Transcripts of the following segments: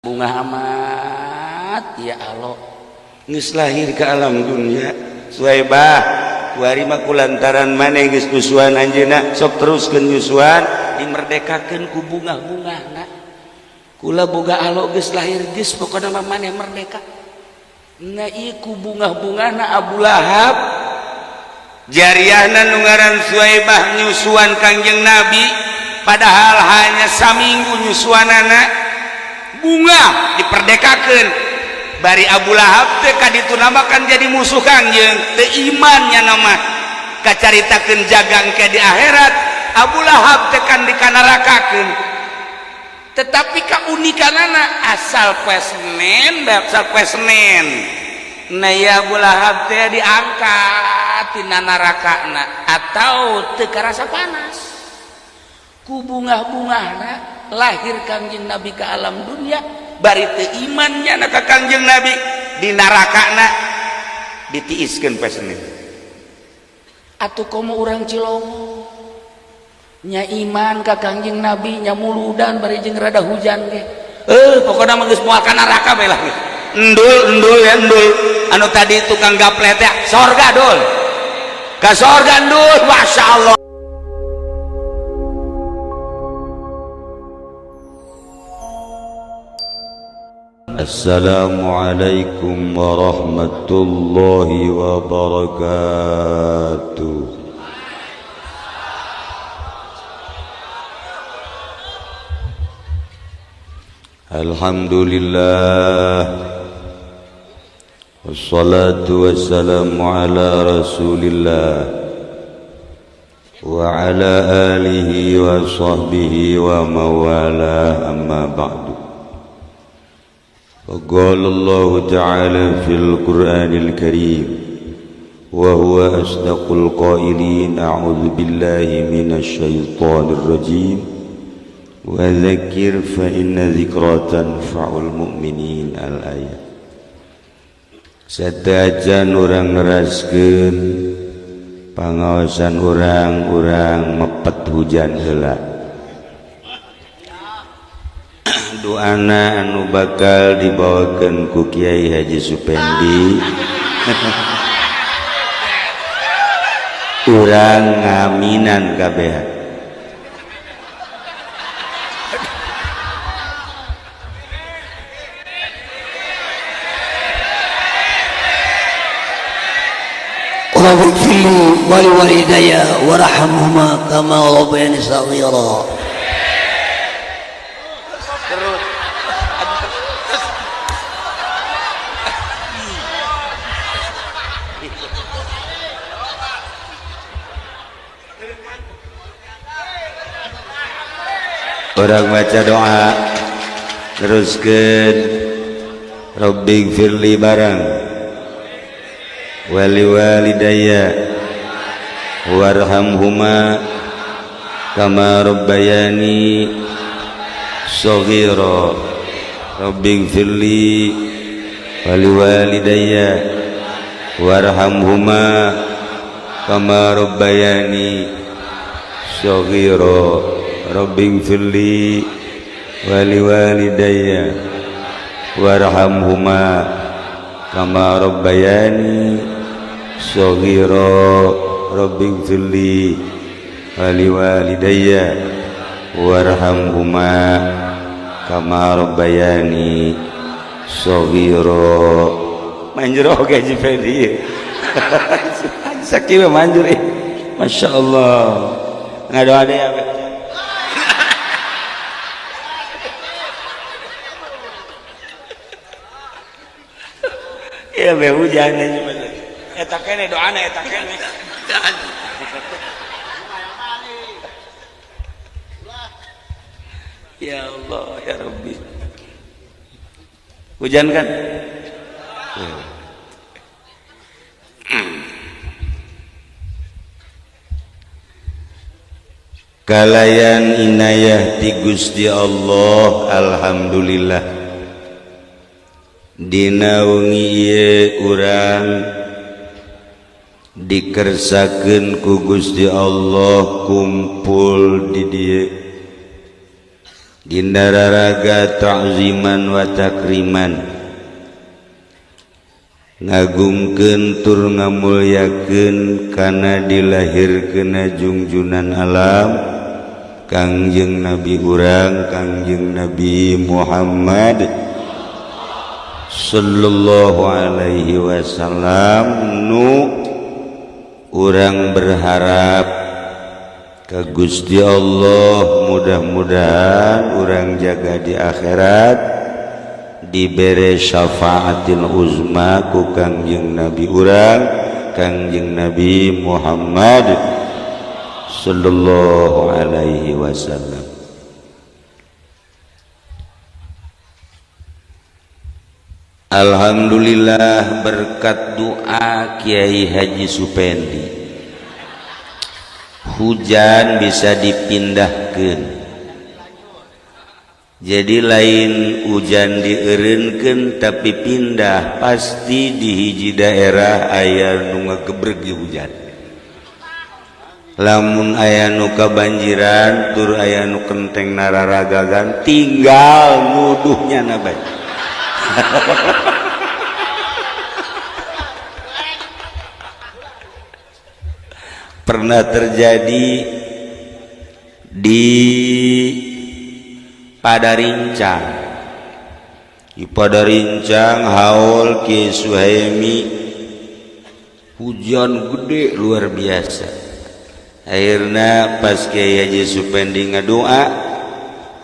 Bungah amat ya Allah geus lahir ke alam dunia. Suhaibah kuari mah kulantaran maneh geus nyusuan anjeunna, sok teruskeun nyusuan, dimerdekakeun ku bungah-bungahna. Kula boga alo geus lahir, geus pokona mah maneh merdeka. Nah, ieu ku bungah-bungahna Abu Lahab jariahna nu ngaran Suhaibah nyusuan Kangjeng Nabi, padahal hanya saminggu nyusuanana, bungah diperdekakeun. Bari Abu Lahab teh kaditu nama kan jadi musuh Kangjeng, teu imannya nama kacaritakeun jagang ke di akhirat Abu Lahab teh kan dikanarakakeun. Tetapi keunikanana asal poe Senen, asal poe Senen, nah ya Abu Lahab teh diangkat tina narakana atau teu karasa panas ku bungah-bungahna. Lahir Kangjeng Nabi ke alam dunia, bari teu imannya na ka Kangjeng Nabi, di narakana ditiiskeun poe Senin. Atuh komo urang Cilongo nya iman ka Kangjeng Nabi nya, muludan bari jeung rada hujan ge, pokokna mah geus moal ka neraka bae lah. Endul, endul ya, endul anu tadi tukang gaplet ya, sorga dul, ka sorga endul. Masya Allah. Assalamualaikum warahmatullahi wabarakatuh. Alhamdulillah, wassalatu wassalamu ala rasulillah wa ala alihi wa sahbihi wa mawala, amma ba'du. وقال الله تعالى في القرآن الكريم وهو أصدق القائلين: أعوذ بالله من الشيطان الرجيم، وذكر فإن ذكرى تنفع المؤمنين. الآية. Satajan urang neraskeun pangaosan urang, urang mepet hujan heula. Doana anu bakal dibawakan ku Kiai Haji Supendi, urang ngaminan kabeh. رب اغفر لي ولوالدي وارحمهما كما ربياني صغيرا. Terus. Urang baca doa, teruskan Rabbighfirli barang, wali walidayya warhamhuma kama rabbayani shaghira. Rabbighfirli wali walidayya warhamhuma kama rabbayani shaghira. Rabbighfirli wali walidayya warhamhuma kama rabbayani shaghira. Rabbighfirli wali walidayya warhamhuma kama rabbayani shaghira. Manjur oge Haji Fendi, sakieu manjur ih. Masya Allah, ngadoa deh ya. Ya be hujan aja eta kene doana eta kene. Ya Allah ya Rabbi, hujan kan. Kalayan inayah ti Gusti Allah, alhamdulillah dina wengi ieu urang dikersakeun ku Gusti Allah kumpul di dieu. Dina raraga ta'ziman wa takriman ngagungkeun tur ngamulyakeun kana dilahirkeunna jungjunan alam Kangjeng Nabi urang Kangjeng Nabi Muhammad sallallahu alaihi wasallam nu urang berharap ka Gusti Allah mudah-mudahan urang jaga di akhirat dibere syafaatil uzma ku Kangjeng Nabi urang Kangjeng Nabi Muhammad sallallahu alaihi wasallam. Alhamdulillah berkat doa Kiai Haji Supendi hujan bisa dipindahkan, jadi lain hujan dieureunkeun tapi pindah, pasti di hiji daerah aya nu ngagebreg hujan. Lamun aya nu kabanjiran tur aya nu kenteng nararagagan tinggal nuduhnya na bae. Pernah terjadi di Padarincang. Di Padarincang haul Ki Suhaimi hujan gede luar biasa. Akhirnya pas Kiai Haji Supendi ngadoa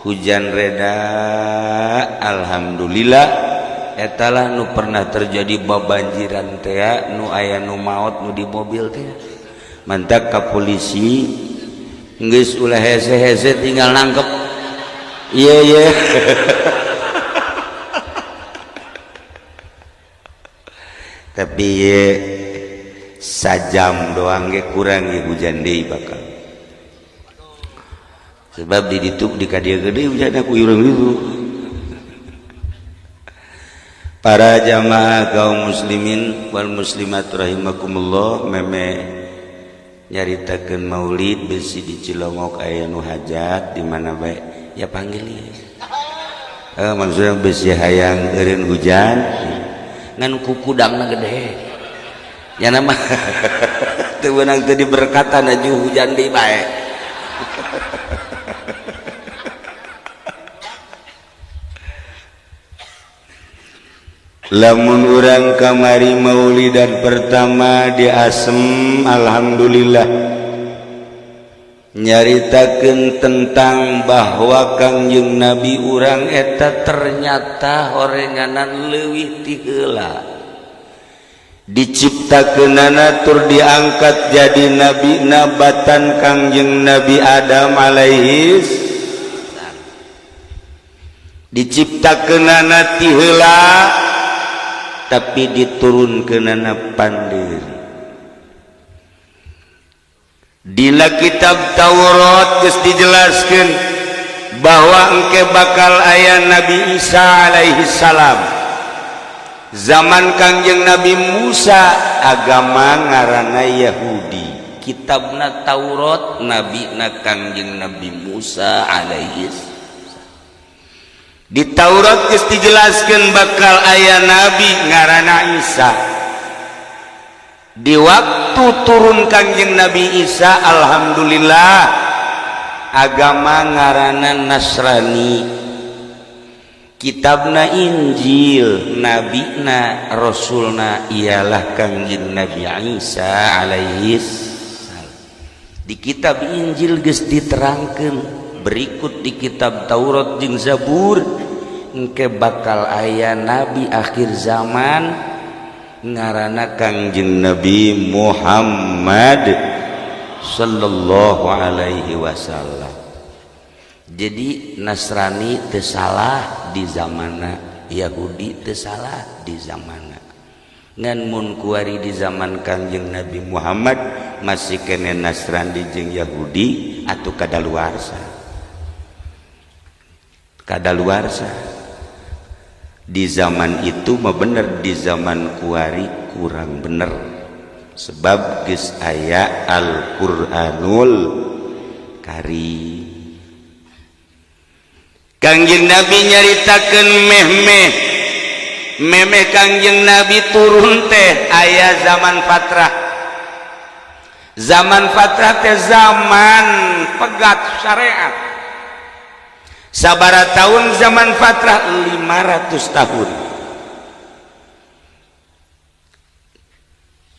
hujan reda, alhamdulillah. Etalah nu pernah terjadi babanjiran tea nu aya nu maot nu di mobil tea. Mantak ka polisi geus ulah hese-hese tinggal nangkep. Iya iya. Tapi ye sajam doang ge kurang ye hujan deui bakal. Sebab di ditu di ka dieu gede hujan ku urang itu. Para jamaah kaum muslimin wal muslimat rahimakumullah, meme nyaritakeun maulid besi di Cilongok aya nu hajat di mana bae ya panggil ieu. Maksudnya besi hayang eureun hujan ngan kukudangna gede. Ya nama teu meunang teu diberkatan aju hujan deui bae. Lamun urang kamari maulidan pertama di Asem, alhamdulillah nyaritakeun tentang bahwa Kangjeng Nabi urang eta ternyata horenganan leuwih ti heula diciptakeunana tur diangkat jadi nabi nabatan Kangjeng Nabi Adam alaihi salam. Diciptakeunana ti heula tapi diturunkeunana pandiri. Dina kitab Taurat geus dijelaskeun bahwa engke bakal aya Nabi Isa alaihi salam. Zaman Kangjeng Nabi Musa agama ngaranna Yahudi, kitabna Taurat, nabina Kangjeng Nabi Musa alaihi salam. Di Taurat geus dijelaskeun bakal aya nabi ngaranna Isa. Di waktu turun Kangjeng Nabi Isa, alhamdulillah agama ngaranna Nasrani, kitabna Injil, nabina rasulna ialah Kangjeng Nabi Isa alaihi salam. Di kitab Injil geus diterangkeun, berikut di kitab Taurat jeung Zabur engke bakal aya nabi akhir zaman ngaranna Kangjeng Nabi Muhammad sallallahu alaihi wasallam. Jadi Nasrani teu salah di zamana, Yahudi teu salah di zamana. Ngan mun kuari di zaman Kangjeng Nabi Muhammad masih kene Nasrani jeung Yahudi atuh kadaluarsa. Kadaluarsa. Di zaman itu mah bener, di zaman kuari kurang bener. Sebab geus aya Al-Qur'anul Karim. Kangjeng Nabi nyaritakeun meh-meh memeh Kangjeng Nabi turun teh aya zaman fatrah. Zaman fatrah teh zaman pegat syariat. Sabara tahun zaman fatrah? 500 tahun.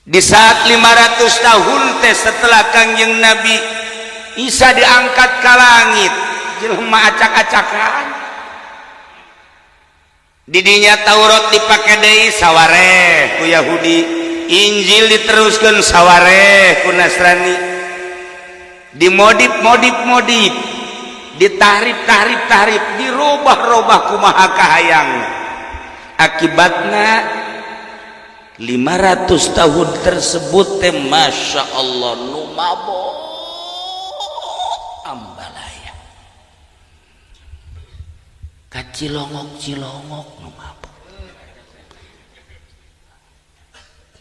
Di saat 500 tahun teh setelah Kangjeng Nabi Isa diangkat ke langit, jelema acak-acakan. Didinya Taurat dipake deui sawareh ku Yahudi, Injil diteruskan sawareh ku Nasrani, dimodif modif modif, ditahrif tahrif tahrif, dirubah-rubah kumaha kahayang. Akibatna 500 tahun tersebut teh Masya Allah nu mabok ambalaya kacilongok-cilongok nu mabok,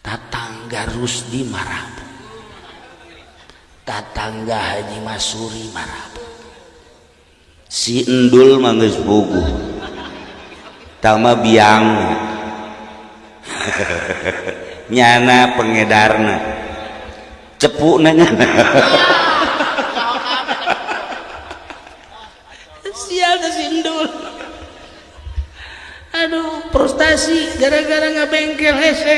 tatangga Rusdi marabok, tatangga Haji Masuri marabok, si Endul mah geus puguh tama biang nyana pengedarna cepu nanya. Sial si Endul, aduh frustasi gara-gara nggak bengkel hese.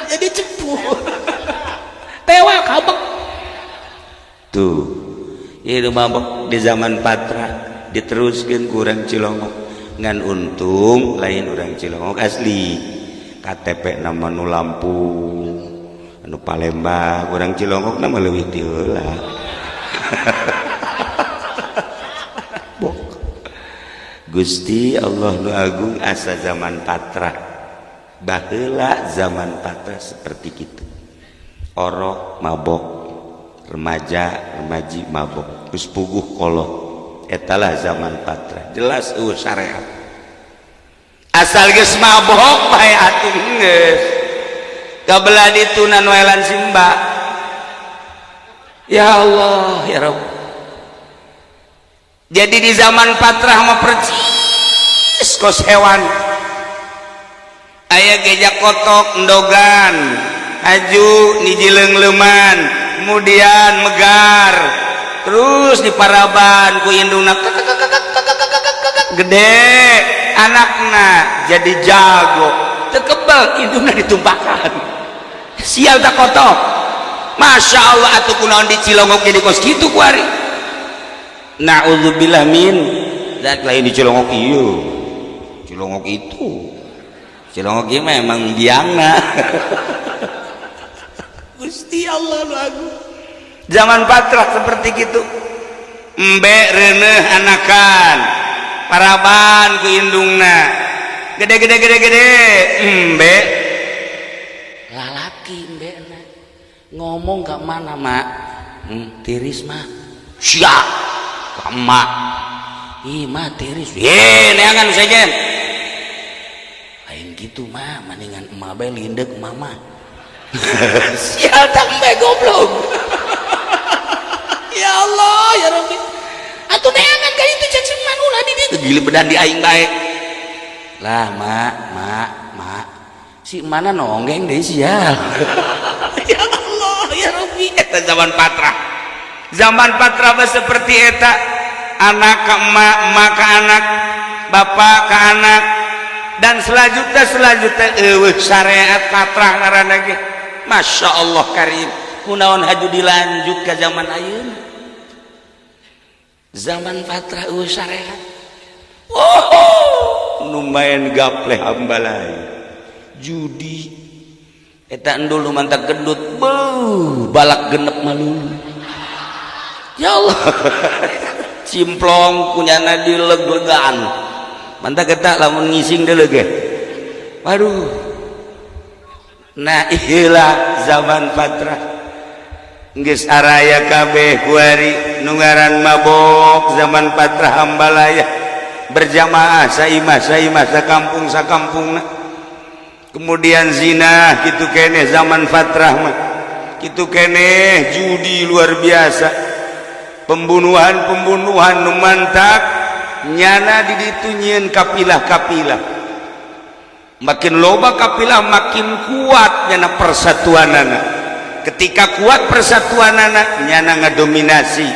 Jadi cepu tewak kabek tuh. Itu mabok di zaman patra diteruskan kurang Cilongok. Ngan untung lain orang Cilongok asli, KTP nama nu Lampung anu Palembang, orang Cilongok nama leuwih ti heula. Gusti Allah nu agung, asa zaman patra baheula zaman patra seperti kitu, orok mabok, remaja remaji mabok, geus puguh kolot. Etalah zaman patra, jelas eueuh syariat. Asal geus mabok bae atuh geus kabelah dituna noelan simba. Ya Allah ya Rabb. Jadi di zaman patrah mah percis kos hewan. Aya gejak kotok endogan haju niji leungleman kemudian megar terus di paraban ku indungna gede anakna jadi jago tekebal indungna ditumpakan sial tak kotok. Masya Allah atuh kunaon di Cilongok jadi kos kitu kuari. Na'udzubillah min zat lain di Cilongok ieu Cilongok itu Cilongok ieu memang biangna. Gusti Allah lu agung. Zaman patrah seperti gitu, embe reuneuh anakan paraban ku indungna gede gede gede gede embe lalaki embe na ngomong ke mana mak tiris mak sia ka emak ih mak tiris ye neangan sejen lain gitu mak mendingan emak bae lindek mama. Sial tak embe goblok. Ya Allah ya Rabbi atuh neangan ka itu cek man ulah di ditu gili bedan di aing bae lah mak mak mak si mana nonggeng deh sial. Ya Allah ya Rabbi eta zaman patrah. Zaman patrah mah seperti eta, anak ke emak, emak ke anak, bapak ke anak, dan selanjutnya selanjutnya eueuh syariat patrah ngaranna ge. Masya Allah karim. Kunaon haju dilanjut ke zaman ayeuna? Zaman patrah eueuh syariat. Oh, lumayan gapleh hambalai. Judi eta endul nu mantak gendut, beuh balak genep malu. Ya Allah. Cimplong kunyana dileg-legan. Mantak eta lamun ngising deuleu ge. Waduh. Nah, iyalah zaman patrah. Geus araya kabeh kuari nu ngaran mabok zaman patrah hambalaya berjamaah saimah saimah sakampung sakampungna. Kemudian zina kitu keneh zaman fatrah mah. Kitu keneh judi luar biasa. Pembunuhan-pembunuhan nu mantak nyana di ditu nyieun kapilah-kapilah. Makin loba kapilah, makin kuat nyana persatuanana. Ketika kuat persatuanana, nyana ngadominasi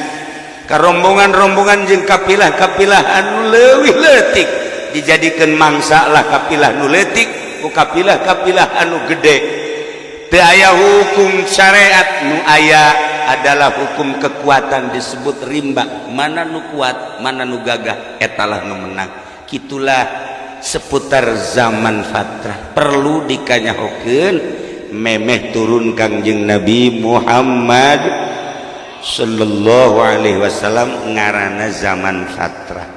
ka rombongan-rombongan jeung kapilah-kapilah anu leuwih leutik. Dijadikan mangsa lah kapilah nu leutik ku kapilah-kapilah anu gede. Teu aya hukum syariat, nu aya adalah hukum kekuatan, disebut rimba. Mana nu kuat, mana nu gagah, etalah nu menang. Kitulah seputar zaman fatrah. Perlu dikanyahokeun memeh turun Kangjeng Nabi Muhammad sallallahu alaihi wasallam, ngarana zaman fatrah.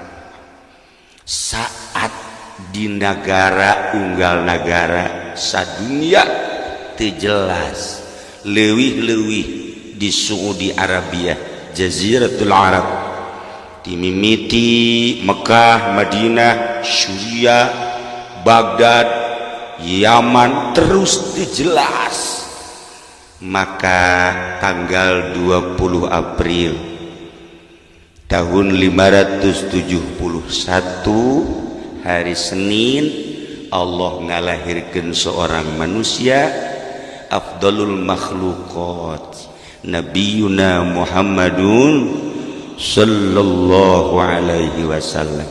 Saat di negara unggal nagara sadunia teu jelas, leuwih-leuwih di Saudi Arabia, Jaziratul Arab, dimimiti Mekah, Madinah, Suriah, Baghdad, Yaman, terus dijelas. Maka tanggal 20 April tahun 571, hari Senin, Allah ngalahirkan seorang manusia, afdalul makhluqat, Nabiyuna Muhammadun sallallahu alaihi wasallam.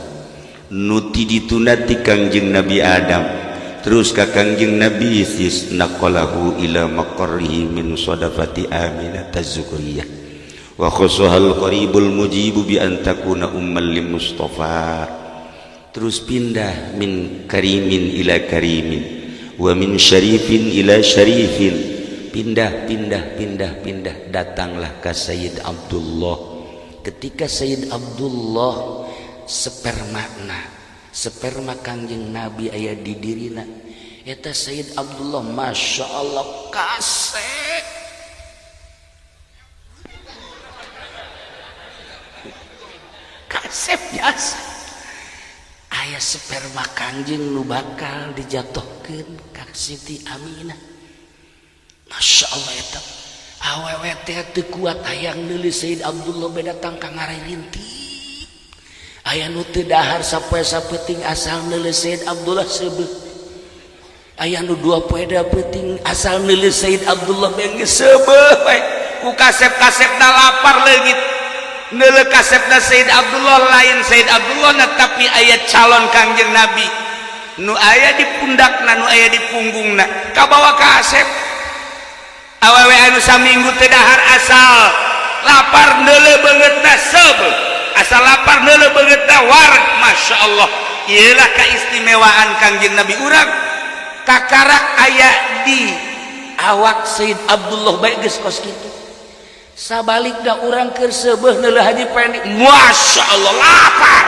Nu ti dituna ti Kangjeng Nabi Adam, terus ka Kangjeng Nabi Idris, naqalahu ila maqarrihi min sadafati Aminah Tazukriyah wa khasahal qaribul mujibu bi an takuna umman li Mustafa. Terus pindah min karimin ila karimin wa min syarifin ila syarifin, pindah, pindah, pindah, pindah, datanglah ke Sayyid Abdullah. Ketika Sayyid Abdullah, spermana, sperma Kangjeng Nabi aya di dirina eta Sayyid Abdullah, Masya Allah, kasep kasep biasa. Aya sperma Kangjeng nu bakal dijatuhkeun ka Siti Aminah. Masya Allah, eta awewe teh teu kuat hayang neulis Sayyid Abdullah be datang ka ngaririntip. Aya nu teu dahar sapoe sapeuting asal neulis Sayyid Abdullah seubeuh. Aya nu dua poe da peuting asal neulis Sayyid Abdullah be geus seubeuh we. Ku kasep-kasepna lapar leungit neuleuh kasepna Sayyid Abdullah. Lain Sayyid Abdullah na, tapi aya calon Kangjeng Nabi nu aya di pundakna, nu aya di punggungna, kabawa kasep. Awewe anu saminggu teu dahar asal lapar neuleuh beungeutna seubeuh, asal lapar neuleuh beungeutna wareg. Masya Allah, iyalah keistimewaan Kangjeng Nabi urang, kakarak aya di awak Sayyid Abdullah bae geus kos kitu. Sabalikna urang keur seubeuh neuleuh Haji Pendi, Masya Allah, lapar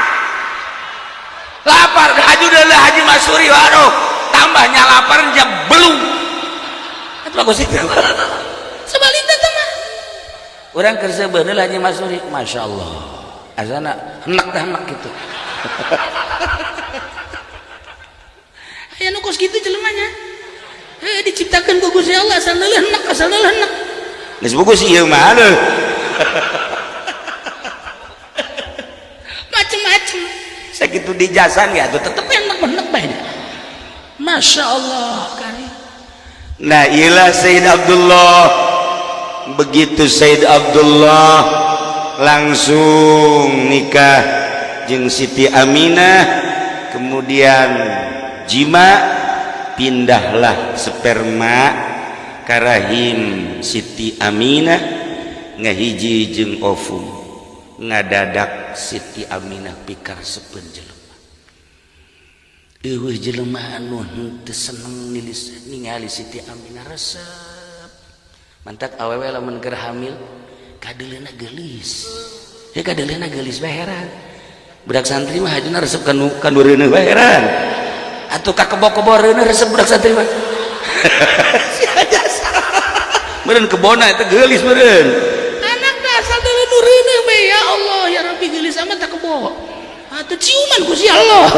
lapar. Haji neuleuh Haji Masuri, waduh, tambahnya lapar jam belum. Itu bagus itu. Sebaliknya teh mah urang keur seubeuh neuleuh Haji Masuri, Masya Allah, azana henek dah, henek gitu. Aya nu kos kitu jelemanya. Heuh, diciptakeun ku Gusti Allah asal neuleuh henek, asal neuleuh henek. Geus bagus ieu mah, aduh. Macem-macem. Sakitu dijasan ya atuh tetep enak henek bae. Masya Allah, kari. Nah, iyalah Sayyid Abdullah. Begitu Sayyid Abdullah langsung nikah jeung Siti Aminah, kemudian jima, pindahlah sperma karahim Siti Aminah, ngahiji jeung ovum, ngadadak Siti Aminah pikar sepen jelema. Eueuh jelema anu henteu seneng nilis ningali Siti Aminah resep. Mantak awewe lamun keur hamil kadeuleuna geulis. Heuh, kadeuleuna geulis bae heran. Budak santri mah hajuna resep kanu kanu reuneuh bae heran. Atuh ka kebo-kebo reuneuh resep budak santri mah. Jasa. Meureun kebona eta geulis meureun. Anak asal deuleu nu reuneuh bae, ya Allah ya Rabbi, geulis amat tak kebo. Atuh ciuman ku si Allah.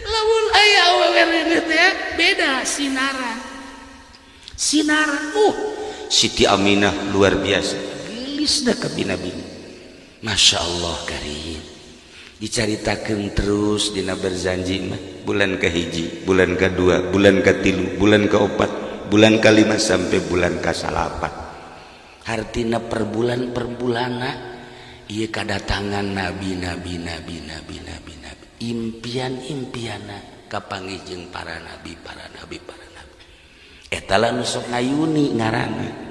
Lamun aya awewe reuneuh teh beda sinaran. Sinaran Siti Aminah luar biasa gelis dah ka Nabi. Masya Allah karim dicaritakeun terus dina berzanji mah bulan kahiji, bulan kedua, bulan katilu, bulan keopat, bulan kalima sampai bulan kasalapan. Hartina per bulan per bulana ieu kadatangan nabi nabi nabi nabi nabi nabi impian-impiana kapanggih jeung para nabi para nabi para nabi. Eta lah nu sok ngayuni ngaranna.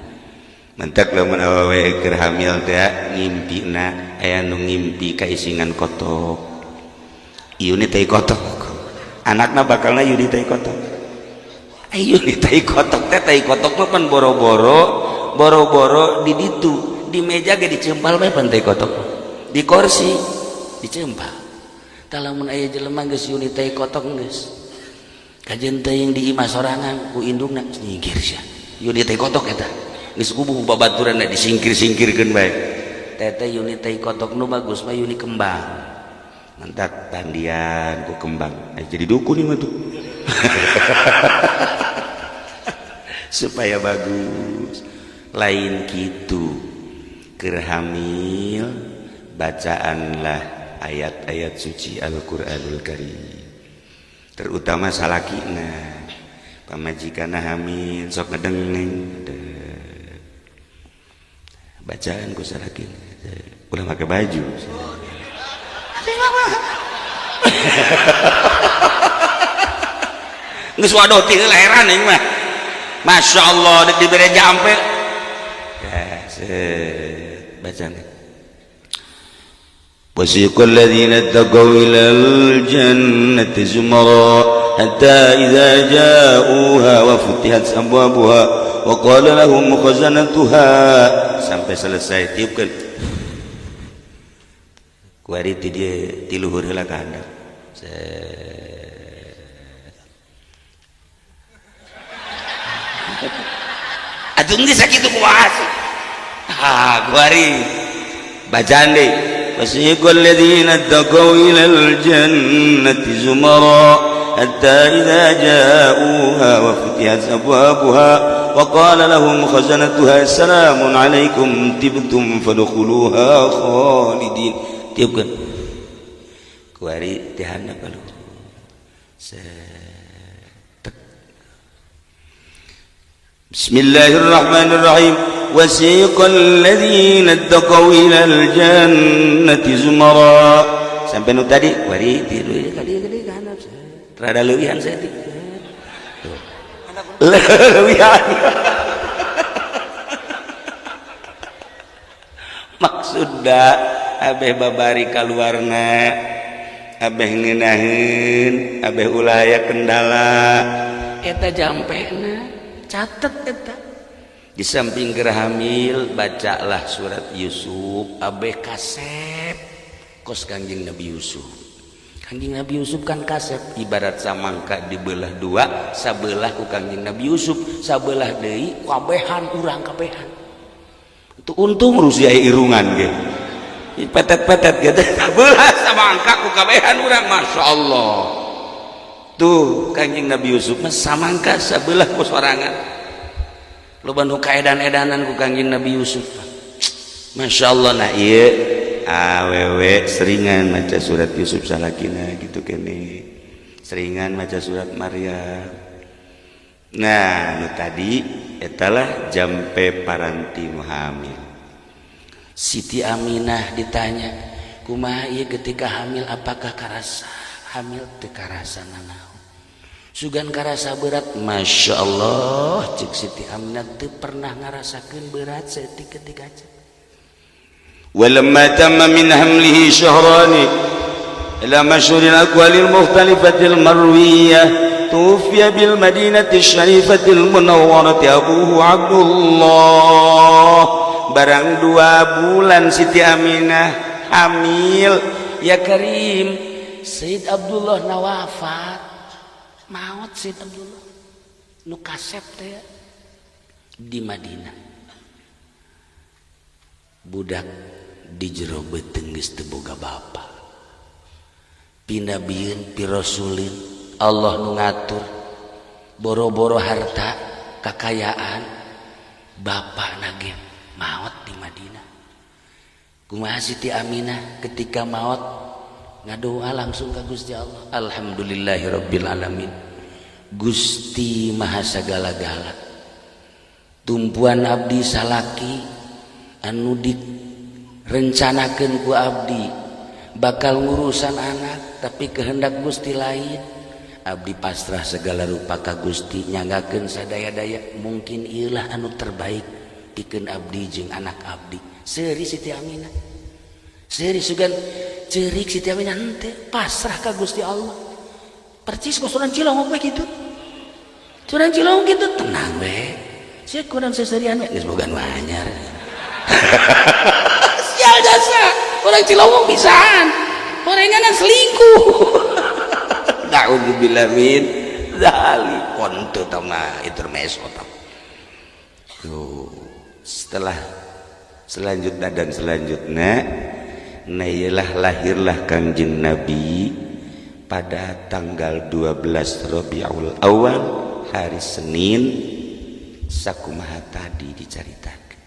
Mentak lamun awewe keur hamil teh ngimpina aya nu ngimpi kaisingan kotok. Ieu tai kotok. Anakna bakalna ieu tai kotok. Ieu tai kotok teh tai kotok mah pan boro-boro boro-boro di ditu di meja ge dicempal bae pan tai kotok. Di kursi dicempal. Tah lamun aya jelema geus ieu tai kotok geus. Kajen teuing di imah sorangan ku indungna nyingkir sia. Ieu tai kotok eta. Geus kubuh babaturan disingkir-singkirkeun bae. Teteh yuni tai kotok nu bagus mah yuni kembang. Mantak tandian ku kembang. Jadi dukun ieu mah tuh. Supaya bagus. Lain kitu. Keur hamil bacaanlah ayat-ayat suci Al-Qur'anul Karim. Terutama salakina. Pamajikanna hamil sok ngedengeng. Bacaan ku salakina. Ulah make baju. Geus waduh ti heula heran aing mah. Masya Allah dek dibere jampe. Ya, set bacaan. Wasiqal ladzina taqaw ilal jannati zumara hatta idza ja'uha wa futihat abwabuha wa qala lahum khazanatuha sampai selesai tiupkeun. Kuari ti dieu ti luhur heula ka handap. Atuh geus sakitu kumaha sih? Ah, kuari bacaan deui. Wasiqal ladzina taqaw ilal jannati zumara hatta idza ja'uha wa futihat abwabuha wa qala lahum khazanatuha assalamun alaikum tibtum fadkhuluha khalidin. Tiupkeun. Kuari ti handap ka luhur. Bismillahirrahmanirrahim. Wasiqal ladzina taqaw ilal jannati zumara. Sampai nu tadi wari tilu ka dieu gede ka handap. Rada leuwihan saeutik. Leuwihan. Maksudna abeh babari kaluarna, abeh ngeunaheun, abeh ulah aya kendala. Eta jampena catet eta. Di samping keur hamil bacalah surat Yusuf abeh kasep kos Kangjeng Nabi Yusuf. Kangjeng Nabi Yusuf kan kasep ibarat samangka dibelah dua, sabelah ku Kangjeng Nabi Yusuf, sabelah deui kabehan urang kabehan. Itu untung Rusia irungan ge. Petet-petet gitu. Sabelah samangka ku kabehan urang, Masya Allah. Tuh Kangjeng Nabi Yusuf mah samangka sabelah ku sorangan. Loba nu kaedan-edanan ku Kangjeng Nabi Yusuf. Masya Allah. Nah ieu awewe seringan maca surat Yusuf salakina gitu kene. Seringan maca surat Maryam. Nah nu tadi etalah jampe paranti nu hamil. Siti Aminah ditanya, kumaha ieu ketika hamil apakah karasa hamil teu karasa nanaon? Sugan karasa berat. Masya Allah cek Siti Aminah teu pernah ngarasakeun berat saeutik ketika cek. Walamma tamma min hamlihi syahrani ila masyhuril aqwalil mukhtalifatil marwiyah tuwfiya bil madinati syarifatil munawwarati abuhu Abdullah. Barang 2 bulan Siti Aminah hamil ya Karim, Sayyid Abdullah na wafat. Maot Sayyid Abdullah nu kasep teh di Madinah. Budak di jero beuteung geus teu boga bapa. Pinabieun pirasulin Allah nu ngatur boro-boro harta kakayaan Bapakna ge maot di Madinah. Kumaha Siti Aminah ketika maot? Ngadoa langsung ke Gusti Allah. Alhamdulillahirabbil alamin. Gusti Maha sagala-gala. Tumpuan abdi salaki anu direncanakeun ku abdi bakal ngurusan anak, tapi kehendak Gusti lain. Abdi pasrah segala rupa ka Gusti, nyanggakeun sadaya-daya, mungkin ieulah anu terbaik pikeun abdi jeung anak abdi. Seuri Siti Aminah, seuri, sugan ceurik Siti Aminah henteu, pasrah ka Gusti Allah. Percis kos urang Cilongok we kitu, urang Cilongok gitu, tenang we sia, kurang seserian we, geus boga nu anyar. Sial jasa orang Cilongok, bisaan gorenganan selingkuh. Na'udzubillah min dzalik. Kontu tama intermezzo. Tuh, setelah selanjutnya dan selanjutnya, nah, ialah lahirlah Kangjeng Nabi pada tanggal 12 Rabiul Awal, hari Senin, sakumaha tadi diceritakan.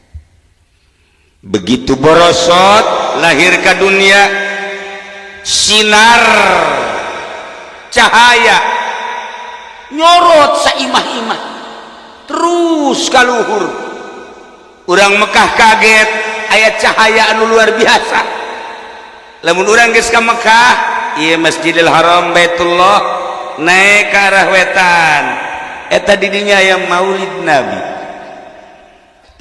Begitu borosot lahir ke dunia, sinar cahaya nyorot saimah-imah terus kaluhur. Urang Mekah kaget aya cahaya anu luar biasa. Lamun urang geus ka Mekah, ieu Masjidil Haram, Baitullah, naik ke arah wetan, eta di dinya aya Maulid Nabi,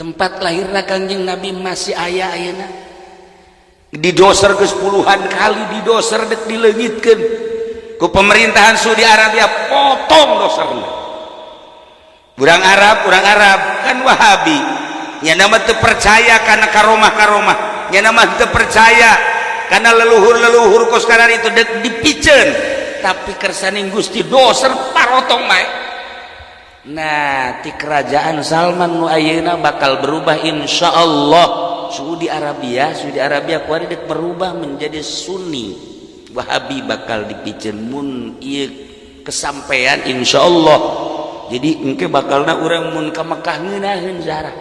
tempat lahirna Kangjeng Nabi, masih aya ayeuna. Didoser ke puluhan kali, didoser dek dileungitkeun ku pemerintahan Saudi Arabia, potong doserna. Urang Arab, urang Arab kan Wahabi nya, nama teu percaya karena karomah-karomah nya, nama teu percaya karena leluhur-leluhur kos karar itu dek dipiceun, tapi kersaning Gusti doser parotong bae. Nah, di kerajaan Salman nu ayeuna bakal berubah, insya Allah. Saudi Arabia, Saudi Arabia kuari dek berubah menjadi Sunni Wahabi, bakal dipiceun mun ieu kesampaian, insya Allah. Jadi engke bakalna urang mun ka Mekah ngeunaheun zarah.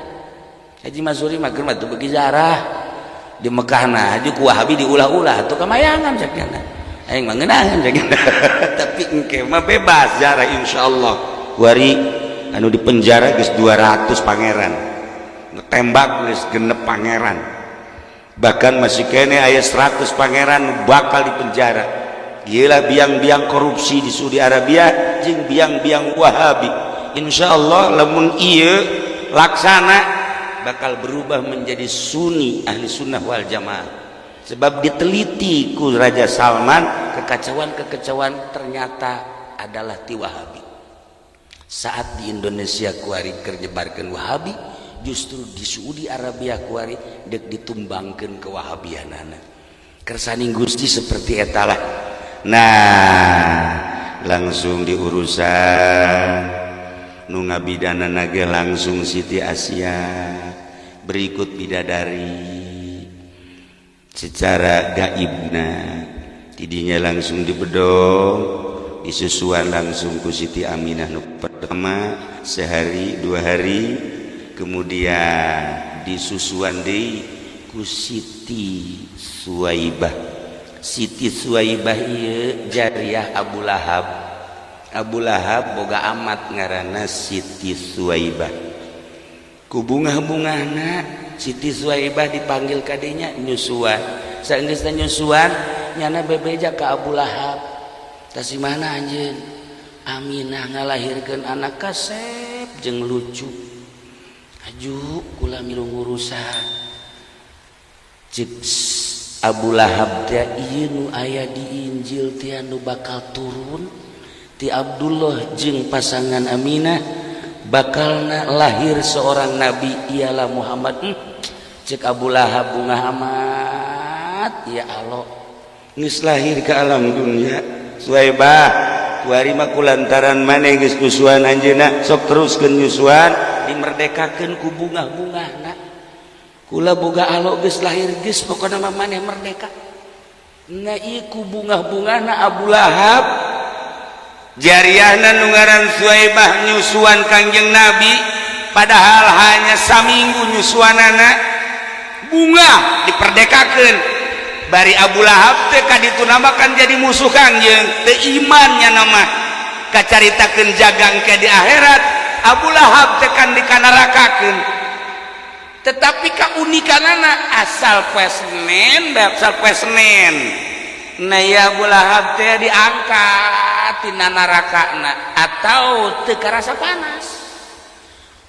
Haji Masuri mah keur mah teu beuki zarah di Mekah. Nah, haji ku Wahabi diulah-ulah tuh kamayangan cek nya, aing mah ngeunaheun cek. Tapi engke mah bebas zarah, insya Allah. Kuari anu di penjara geus 200 pangeran, tembak geus genep pangeran, bahkan masih kene aya 100 pangeran bakal di penjara. Gila, biang-biang korupsi di Saudi Arabia jeung biang-biang Wahabi. Insya Allah lamun ieu laksana bakal berubah menjadi Sunni, ahli sunnah wal jamaah, sebab diteliti ku Raja Salman, kekacauan-kekacauan ternyata adalah ti Wahabi. Saat di Indonesia kuari keur nyebarkeun Wahabi, justru di Saudi Arabia kuari dek ditumbangkeun ke Wahabianana. Kersaning Gusti seperti etalah. Nah, langsung diurusan nu ngabidana ge langsung Siti Asia berikut bidadari secara gaibna, tidinya langsung dibedong, disusuan langsung ku Siti Aminah nu pertama sehari 2 hari, kemudian disusuan deui ku Siti Suwaibah. Siti Suwaibah ieu jariah Abu Lahab. Abu Lahab boga amat ngaranna Siti Suwaibah. Ku bungah-bungahna Siti Suwaibah dipanggil kadinya nyusuan. Saenggeusna nyusuan, nyana bebeja ka Abu Lahab, "Tasi mana anjeun? Aminah ngalahirkeun anak kasep jeung lucu. Aju kula milu ngurusan." Cek Abu Lahab teh, "Ieu nu aya di Injil teh, nu bakal turun ti Abdullah jeung pasangan Aminah, bakalna lahir seorang nabi, ialah Muhammad." Cek Abu Lahab, "Bungah amat ya Allah." Geus lahir ke alam dunia Suwaibah, kuari mah kulantaran maneh geus nyusuan anjeunna, sok teruskeun nyusuan, dimerdekakeun ku bungah-bungahna. "Kula boga alo geus lahir, geus pokona mah maneh merdeka." Nah, ieu ku bungah-bungahna Abu Lahab jariahna nu ngaran Suwaibah nyusuan Kangjeng Nabi. Padahal hanya saminggu nyusuanana, bungah diperdekakeun. Bari Abu Lahab teh kaditu namakan jadi musuh Kangjeng, teu imannya nama kacaritakeun jagang ke di akhirat. Abu Lahab teh kan dikanarakakeun, tetapi keunikanana asal poe Senin, asal poe Senin. Nah ya, Abu Lahab teh diangkat tina narakana atau teu karasa panas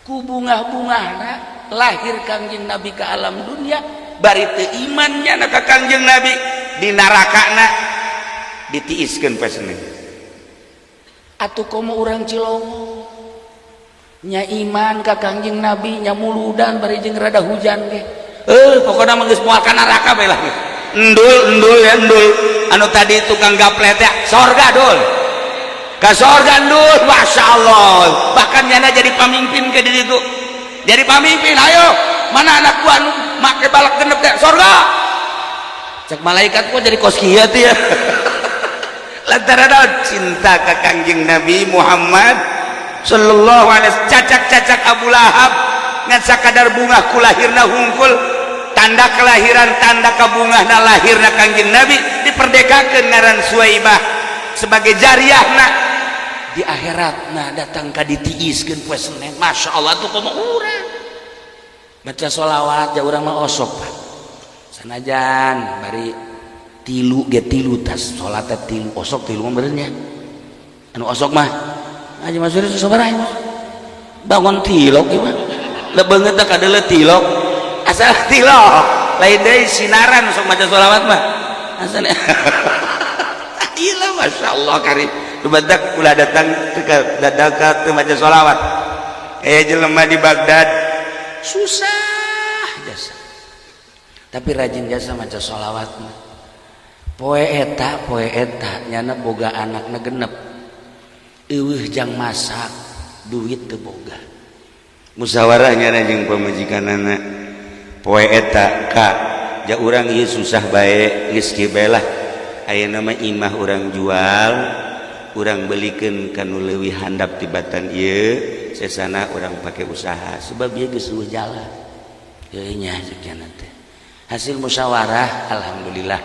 ku bungah-bungahna lahir Kangjeng Nabi ke alam dunia. Bari teu imannya na ka Kangjeng Nabi, di narakana ditiiskeun poe Senin. Atuh komo urang Cilongok nya iman ka Kangjeng Nabi, nya muludan bari jeung rada hujan ge, pokoknya mah geus moal ka neraka bae lah. Endul, endul ya, endul anu tadi tukang gaple teh sorga, dul ka sorga endul. Masya Allah, bahkan nyana jadi pamimpin ke diri itu, jadi pamimpin. Ayo, mana anak gua anu make balak genep teh? Sorga. Cek malaikat, kok jadi kos kieu tuh ya? Lantaran cinta ke Kangjeng Nabi Muhammad sallallahu alaihi wasallam. Cacak-cacak Abu Lahab ngan sakadar bungah ku lahirna hungkul, tanda kelahiran, tanda kabungahna lahirna Kangjeng Nabi, diperdekakeun ngaran Suwaibah sebagai jariahna di akhirat. Nah, datang ka ditiiskeun poe Senin. Masya Allah. Tuh komo urang baca sholawat ya, urang mah osok, Pak, sanajan bari tilu ge, tilu tas salat tilu, osok tilu mah benernya. Anu osok mah aja masuk sabaraha bangun tilok ieu mah lebeungeut teh kadeuleu tilok, asal tilok lain deui sinaran. Sok maca sholawat mah asal. Iya, Masya Allah, karim. Dubadak ulah datang ke dadaka teu maca sholawat. Eh, jelema di Baghdad susah jasa, tapi rajin jasa maca sholawat mah. Poe eta, poe eta nyana boga anakna genep, eueuh jang masak, duit teu boga. Musyawarah nyana jeung pamajikanana poe eta, ka ja urang ieu susah bae, geus kieu bae lah, ayeuna mah imah urang jual, urang belikeun kanu leuwih handap tibatan ieu, sesana urang pake usaha sebab ieu geus euweuh jalan. Heuh nya, cek nyana teh. Hasil musyawarah, alhamdulillah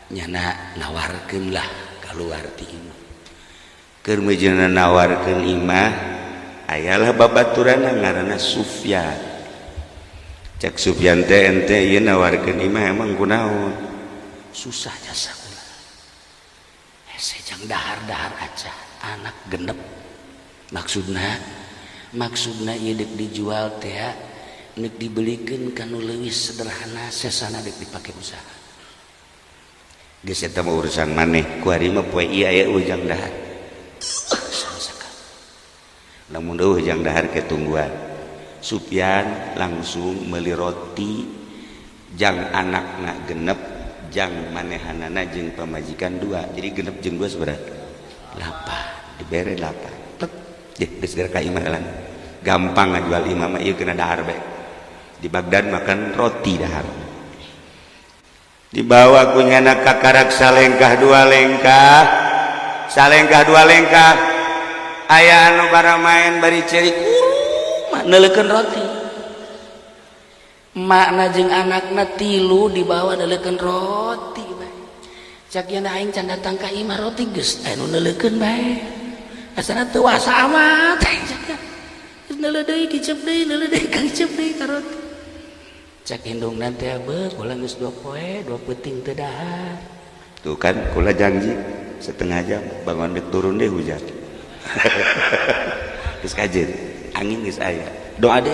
nyana nawarkeun lah keluar ti imah. Keur meujeuhna nawarkeun imah, ayalah babaturanna ngaranna Sufyan. Cek Sufyan teh, ente ieu nawarkeun imah emang kunaon? Susah jasa kula, hese jang dahar-dahar aja, anak genep. Maksudna, maksudna ieu dek dijual teh nek dibelikeun kanu leuwih sederhana, sesana dek dipake usaha. Geus, eta mah urusan maneh, kuari mah poe ieu aya ujang dahar. Lamun eueuh jang dahar ke tungguan. Sufyan langsung meuli roti jang anakna genep, jang manehanana jeung pamajikan dua, jadi genep jeung dua seberapa? Delapan. Dibere delapan. Tek deh, geus ka imah lan gampang ngajual imah mah, ieu kena dahar bae. Di Baghdad makan roti dahar. Dibawa ku nyana kakarak salengkah dua lengkah, salengkah dua lengkah, aya anu bara main bari ceri kuruma neuleukeun roti. Makna jeung anakna tilu dibawa neuleukeun roti bae. Cak yen aing can datang ka imah, roti geus aya nu neuleukeun bae, asana teu wasa amat. Cak geus neuleuh deui, kicep deui, neuleuh deui, kicep deui ka roti. Cak indungna teh, beuh, kula geus 2 poe 2 peuting teu dahar. Tuh kan, kula janji setengah jam bangun dek turun deh hujan. Geus kajen angin geus aya, doa deh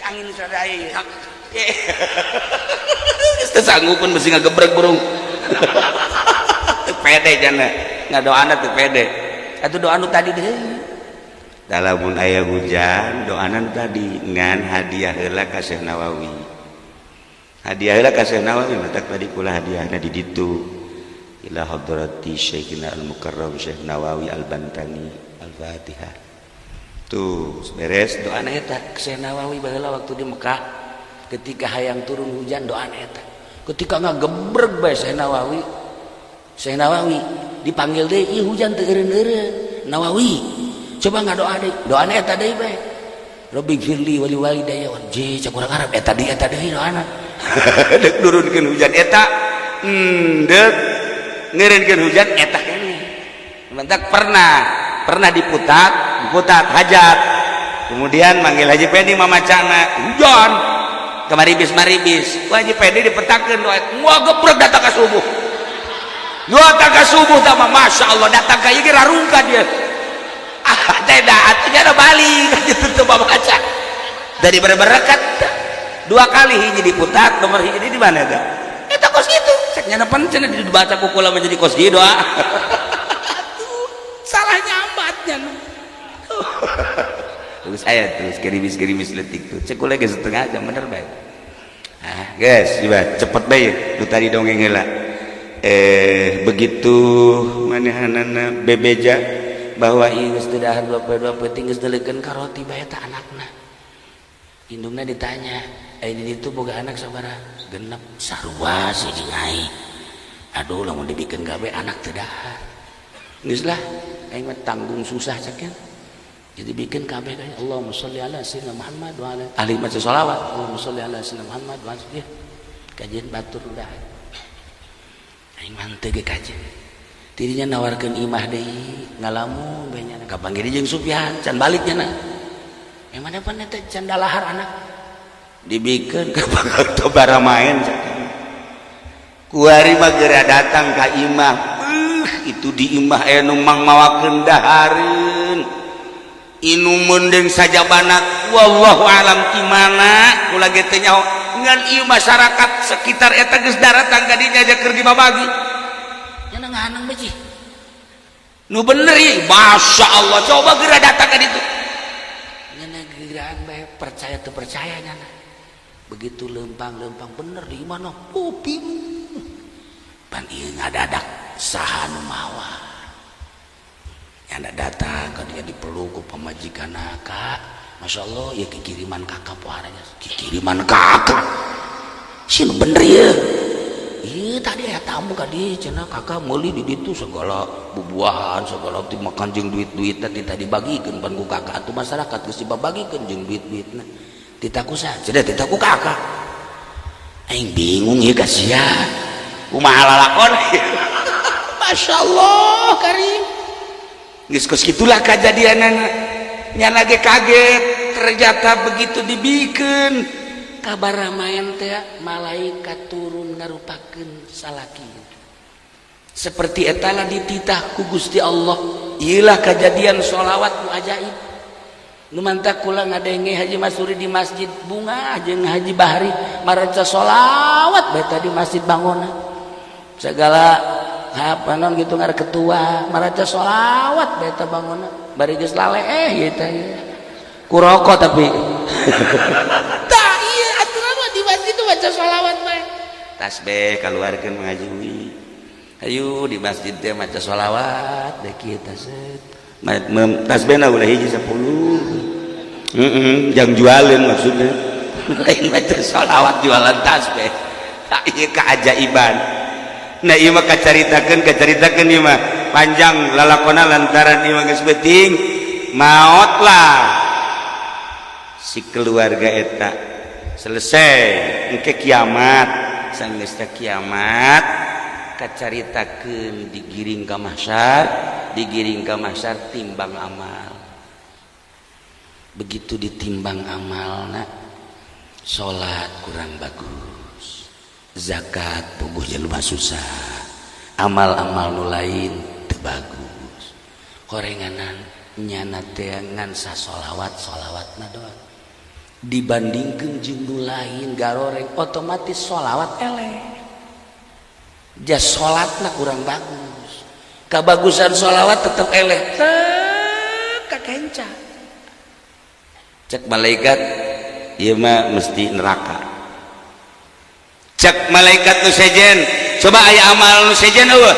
angin geus aya, geus teu sanggupeun, besi ngagebreg burung. Teu pede jana ngadoana, teu pede. Atuh doa nu tadi deui. Lamun aya hujan, doanan tadi ngan hadiah heula ka Syekh Nawawi, hadiah heula ka Syekh Nawawi. Matak tadi kula hadiahna di ditu, ila hadrati Syekhina Al-Mukarram Syekh Nawawi Al-Bantani, Al-Fatihah. Tuh beres doana eta. Syekh Nawawi baheula waktu di Mekah, ketika hayang turun hujan, doana eta. Ketika ngagebreg bae Syekh Nawawi, Syekh Nawawi dipanggil deui, ieu hujan teu eureun-eureun. Nawawi, Coba ngadoa deui, doana eta deui bae. Rabbighfirli wali walidayya wa je cek urang Arab eta deui doana. Dek nurunkeun hujan eta, dek ngeureunkeun hujan eta keneh. Mentak pernah pernah diputat diputat hajat, kemudian manggil Haji Pedi, mamacana hujan kemaribis maribis. Wah, Haji Pedi dipetakeun doa, wah, gebrek datang ke subuh. Datang ke subuh tah mah, Masya Allah, datang ka ieu rarungka dia. Ah, tidak, atuh ada balik gitu tuh baca dari berberkat dua kali. Hiji diputat, nomor hiji di mana ga eta kos gitu, cek nyana pan cenah dibaca ku kula menjadi kos gitu. Ah, salah nyambatnya. Terus saya terus gerimis gerimis letik tuh, cek kula ge setengah jam bener bae. Ah, guys, coba cepet bae lu tadi dongeng heula. Begitu manehanana bebeja bahwa ieu geus teu dahar 2 poe 2 poe geus deulekeun ka roti bae eta anakna. Indungna ditanya, "Eh, di ditu boga anak sabaraha?" "Genep, sarua sih jeung aing." "Aduh, lamun dibikeun gawe anak teu dahar. Geus lah, aing mah tanggung susah," cek. Jadi bikin kabeh kayak Allahumma sholli ala sayyidina Muhammad wa ala ahli maca sholawat. Allahumma sholli ala sayyidina Muhammad wa ala ya. Kajian batur udah, aing mah teu ge kajian tidinya nawarkeun imah deui, ngalamun bae nya kapanggih jeung Sufyan can balik nya. Yang mana pan eta can dalahar anak. Dibikeun ka bakal baramaen kuari mah, geura datang ka imah. Itu di imah aya nu mangmawakeun dahareun, inumun deung sajabana, wallahu alam ti mana, kula ge teu nyaho. Ngan ieu masyarakat sekitar eta geus daratang ka dinya aja keur dibabagi. Nya ngahanang beuji. Nu bener ieu, Masya Allah, coba geura datang ka ditu. Nya geuraan bae, percaya teu percaya nya. Begitu lempang-lempang bener di mana, oh, bingung pan ieu ngadadak saha nu mawa. Nyana datang ka dia, dipeluk ku pamajikanna, "Kak, Masya Allah ya, kikiriman kakak poharanya, kikiriman kakak sih." "Bener ya? Iya, tadi aya tamu ka dieu cenah, kakak meuli di ditu segala bubuahan, segala dimakan jeung duit-duitna tita dibagikeun pan ku kakak atuh, masyarakat geus dibagikeun jeung duit-duitna. Tita ku saha cenah?" "Tita ku kakak." Aing bingung ieu ka sia Kumaha lalakon? Masya Allah karim. Geus kos kitulah kajadianana. Nyana ge kaget, ternyata begitu dibikeun kabar ramayan teh malaikat turun ngarupakeun salaki seperti etala dititah ku Gusti Allah. Iyalah kejadian sholawat nu ajaib nu mantak kula ngadenge Haji Masuri di masjid Bunga jeung Haji Bahri maraca sholawat bae tadi masjid Bangona, segala apa non gitu ngar ketua maraca sholawat bae ta Bangona bari geus lale ieu teh ku rokok, tapi tah ieu aturan mah di masjid tuh baca sholawat bae. Tasbih keluarkan mengaji, ayo di masjid teh maca sholawat deh kita set. Tasbihna ulah hiji 10. Heeh, jang jualin maksudnya. Lain maca sholawat jualan tasbih. Tak ieu keajaiban. Nah, ieu mah kacaritakeun kacaritakeun, ieu mah panjang lalakona lantaran ieu mah geus beuting maot lah si keluarga eta, selesai. Engke kiamat, sanggeus kiamat kacaritakeun digiring ka mahsyar, digiring ka mahsyar, timbang amal. Begitu ditimbang amalna, salat kurang bagus, zakat puguh jelema susah, amal-amal nu lain teu bagus, horenganan nyana teh ngan sasolawat, solawatna doang dibandingkeun jeung nu lain garoreng, otomatis solawat eleh, jas salatna kurang bagus, kabagusan solawat tetep eleh tek kakenca. Cek malaikat, ieu mah mesti neraka. Cek malaikat nu sejen, coba aya amal nu sejen eueuh,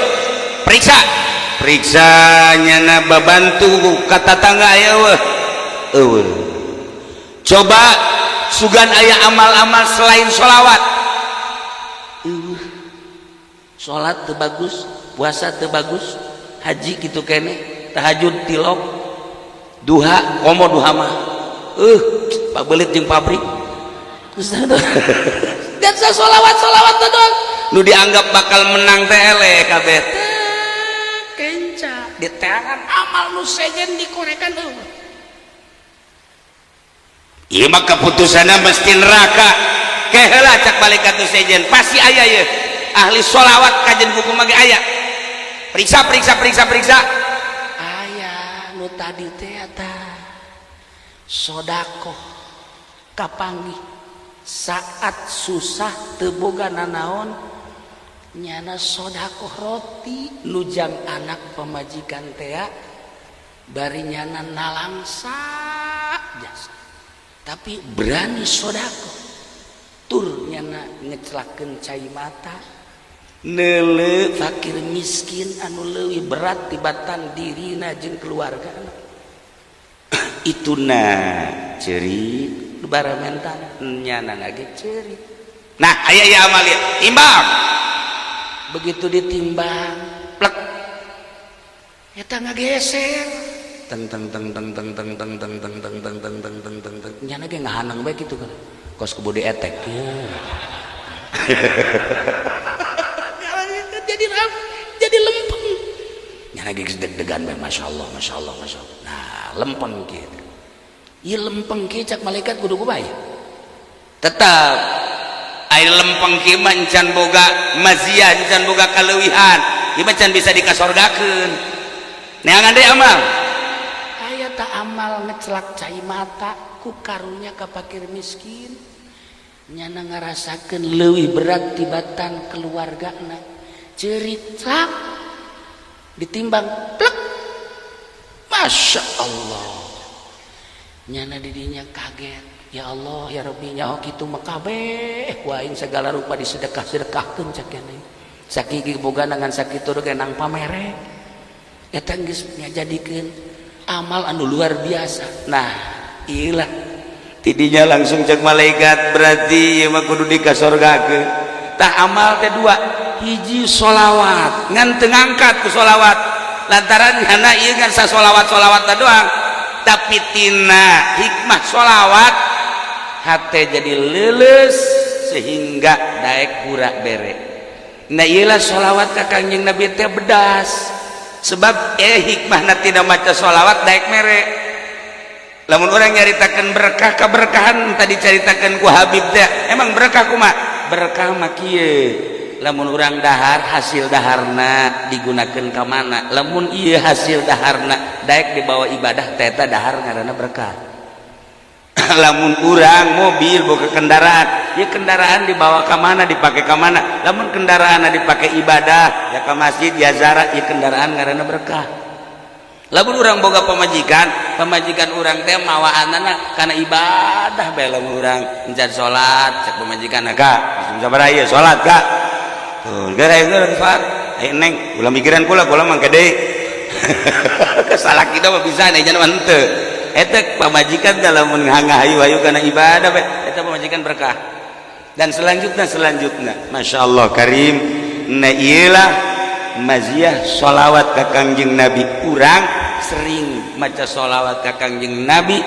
periksa periksa. Nyana babantu ka tatangga aya eueuh? Eueuh. Coba sugan aya amal-amal selain sholawat? Eueuh. Salat teu bagus, puasa teu bagus, haji kitu kene, tahajud tilok. Duha komo, duha mah pabelit jeung pabrik dan solawat solawat doang nu dianggap bakal menang teh eleh kabeh. Kenca diteangan amal nu sejen, dikorekan eueuh. Ieu mah keputusanna mesti neraka. Keheula, cak malaikat nu sejen, pasti aya ye ahli solawat, kajen buku mage aya. Periksa, periksa, periksa, periksa, aya nu tadi teh eta sodakoh, kapanggih saat susah, teu boga nanaon, nyana sodakoh roti nujang anak pamajikan tea, bari nyana nalangsa jasa tapi berani sodakoh, tur nyana ngecelakeun cai mata neuleu fakir miskin anu leuwih berat tibatan dirina jeung keluarga. Itu na ceurik baramentan nyana ge ceurik. Nah, aya ieu amal ieu, timbang. Begitu ditimbang, plek, eta ngageser, teng teng teng teng teng teng teng teng teng teng teng teng teng teng teng teng. Nyana ge ngahanang bae kitu kan, kos kebodi etek ya. Jadi lempeng, nyana ge geus deg-degan bae, masya Allah, masya Allah, masya Allah. Nah, lempeng kieu, ieu lempeng kieu, cak malaikat kudu kumaha? Tetap air lempeng kieu mah encan boga maziah, encan boga kaleuwihan, ieu mah can bisa dikasorgakeun. Neangan deui amal, aya tak amal ngecelak cai mata ku karunya ka fakir miskin, nyana ngarasakeun leuwih berat tibatan keluargana, ceurik, celak, ditimbang, plek, masya Allah, nyana didinya kaget, ya Allah, ya Rabbi, nyaho kitu mah kabeh ku aing segala rupa disedekah-sedekahkeun, cak nyana sakiki boga ngan sakitu ge nang pamere. Eta geus ngajadikeun amal anu luar biasa. Nah, iyalah, tidinya langsung cek malaikat, berarti ieu mah kudu dikasorgakeun. Tah, amal teh dua, hiji solawat, ngan teu ngangkat ku solawat lantaran nyana ieu ngan sasolawat-solawat doang, tapi tina hikmah solawat hate jadi leuleus sehingga daek hura bere. Nah, iyalah, solawat ka Kangjeng Nabi teh bedas, sebab hikmahna tidak maca solawat daek mere. Lamun orang nyaritakan berkah, keberkahan tadi caritakan ku Habib teh, emang berkah kuma? Berkah mah kieu, lamun urang dahar, hasil daharna digunakan ka mana? Lamun ieu hasil daharna daek dibawa ibadah, teh eta dahar ngaranna berkah. Lamun urang mobil, boga kendaraan, ya kendaraan dibawa ke mana, dipakai ke mana? Lamun kendaraan dipakai ibadah, ya ke masjid, ya zara, ya kendaraan ngaranna berkah. Lamun urang boga pamajikan, pamajikan urang teh mawaanana kana ibadah bae. Lamun urang encan salat, cek pamajikan, "Kak, sabaraha ieu salat, Kak?" Tuh gara gara salat, "Ayo Neng, ulah mikiran kula, kula mah gede." Kesalah kita mah bisa nih, jangan henteu. Eta pamajikan dalam ngahayu-hayu kana ibadah bae, eta pamajikan berkah. Dan selanjutnya, selanjutnya, masya Allah karim. Nah, iyalah maziah sholawat ka Kangjeng Nabi. Urang sering maca sholawat ka Kangjeng Nabi.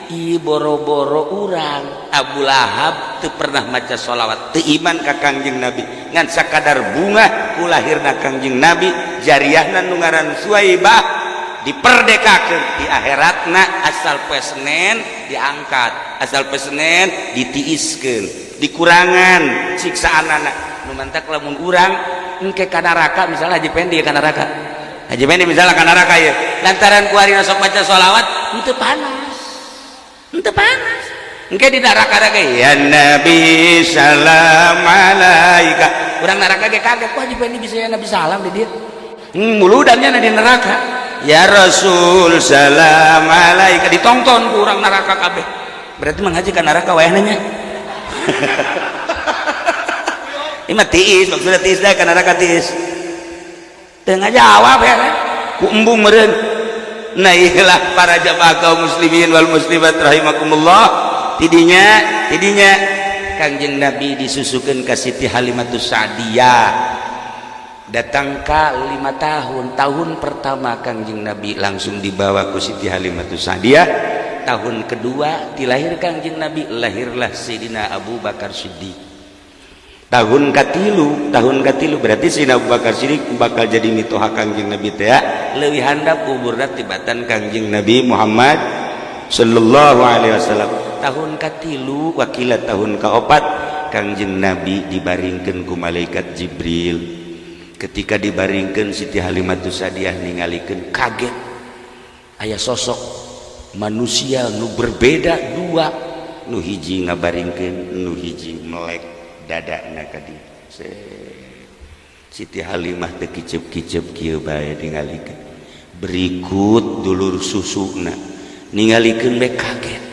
Ieu boro-boro urang, Abu Lahab teu pernah maca sholawat, teu iman ka Kangjeng Nabi, ngan sakadar bunga ku lahirna Kangjeng Nabi, jariahna nu ngaran Suwaibah diperdekakeun. Di akhiratna asal poe Senen diangkat, asal poe Senen ditiiskeun, dikurangan siksaanana. Nu mantak lamun urang engke ka neraka, misalnya Haji Pendi ka neraka, Haji Pendi misalnya ka neraka ya, lantaran kuari sok baca sholawat, henteu panas, henteu panas. Engke di neraka ge, "Ya Nabi salam alaika." Urang neraka ge kaget, kok Haji Pendi bisa ya Nabi salam di dia? Muludannya di neraka, "Ya Rasul salam alaika," ditonton ku urang neraka kabeh. Berarti manghaji ka neraka wayahna nya. Ini mah tiis, maksudnya tiis dah ka neraka tiis. Teu ngajawab ya ku embung meureun. Nah, iyalah, para jamaah kaum muslimin wal muslimat rahimakumullah, tidinya tidinya Kangjeng Nabi disusukeun ka Siti Halimatus Sa'diyah. Datang ka 5 tahun, tahun pertama Kangjeng Nabi langsung dibawa ku Siti Halimatus Sa'diyah. Tahun kedua dilahir Kangjeng Nabi, lahirlah Sayyidina Abu Bakar Siddiq. Tahun katilu, tahun katilu berarti Sayyidina Abu Bakar Siddiq bakal jadi mitoha Kangjeng Nabi teh leuwih handap umurna tibatan Kangjeng Nabi Muhammad sallallahu alaihi wasallam. Tahun katilu, wakila tahun kaopat, Kangjeng Nabi dibaringkeun ku malaikat Jibril. Ketika dibaringkan, Siti Halimatus Sadiah ningalikeun, kaget, aya sosok manusia nu berbeda dua, nu hiji ngabaringkeun, nu hiji melek dadana ka dieu. Siti Halimah teh kicep-kicep kieu bae ningalikeun. Berikut dulur susuna ningalikeun bae, kaget.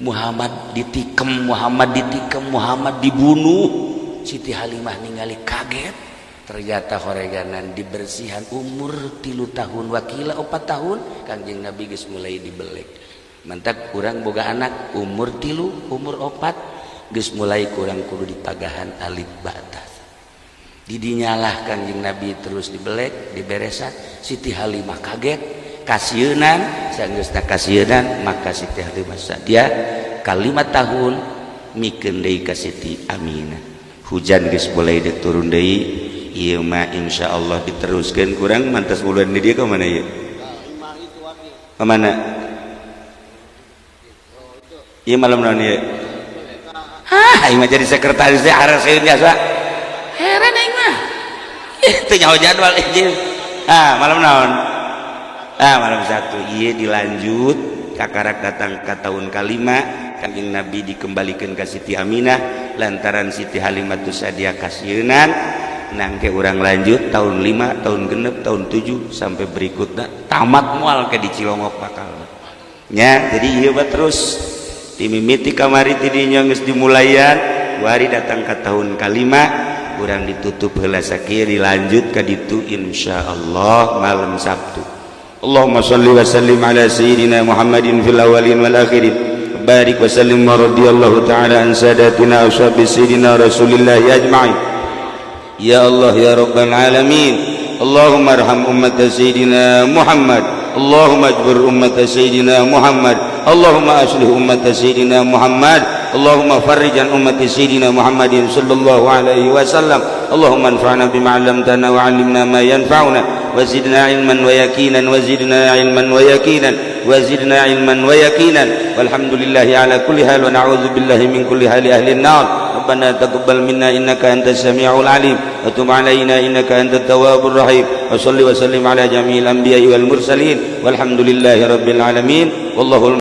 Muhammad ditikem, Muhammad ditikem, Muhammad dibunuh. Siti Halimah ningali kaget. Ternyata horeganan dibersihan umur 3 tahun, wakila 4 tahun, Kangjeng Nabi geus mulai dibelek. Mantak kurang boga anak umur 3, umur 4, geus mulai kurang kudu dipagahan alif bata. Didinyalah Kangjeng Nabi terus dibelek, diberesan. Siti Halimah kaget, kasieunan. Sanggeusna kasieunan, maka Siti Halimah dia ka 5 tahun mikeun deui ka Siti Aminah. Hujan geus mulai turun deui. Ieu mah insyaallah diteruskan. Kurang mantas bulan di dia ke mana ya, ke mana? Iya, malam naon ieu? Hah, aing mah jadi sekretaris teh haraseun biasa. Heran aing mah. Teu nyaho jadwal anjir. Ah, malam naon? Ah, malam satu. Ieu dilanjut kakarak datang ke tahun kalima, Kanjeng Nabi dikembalikan ke Siti Aminah lantaran Siti Halimatus Sadiah kasieunan. Nangke urang lanjut tahun 5, tahun 6, tahun 7, sampai berikutnya tamat mual ke di Cilongok bakal nya. Jadi iya terus dimimiti kamari tidinya geus dimulayan, wari datang ke tahun kalima, urang ditutup heula sakieu, dilanjut ka ditu insyaallah malam Sabtu. Allahumma salli wa sallim ala sayyidina Muhammadin fil awwalin wal akhirin, barik wa sallim wa radiyallahu ta'ala an sadatina ashabi sayyidina Rasulillah ajma'in. Ya Allah, ya Rabbal alamin. Allahumma arham ummat sayyidina Muhammad. Allahumma ajbir ummat sayyidina Muhammad. Allahumma aslih ummat sayyidina Muhammad. Allahumma farrij an ummati sayyidina Muhammadin sallallahu alaihi wasallam. Allahumma anfa'na bima 'allamtana wa 'allimna ma yanfa'una wa zidna ilman wa yaqinan, wa zidna ilman wa yaqinan, wa zidna ilman wa yaqinan. Walhamdulillahi ala kulli hal wa na'udzu billahi min kulli hali ahli an-nar. ربنا تقبل منا إنك أنت السميع العليم وتب علينا إنك أنت التواب الرحيم، وصل وسلم على جميع الأنبياء والمرسلين، والحمد لله رب العالمين، والله.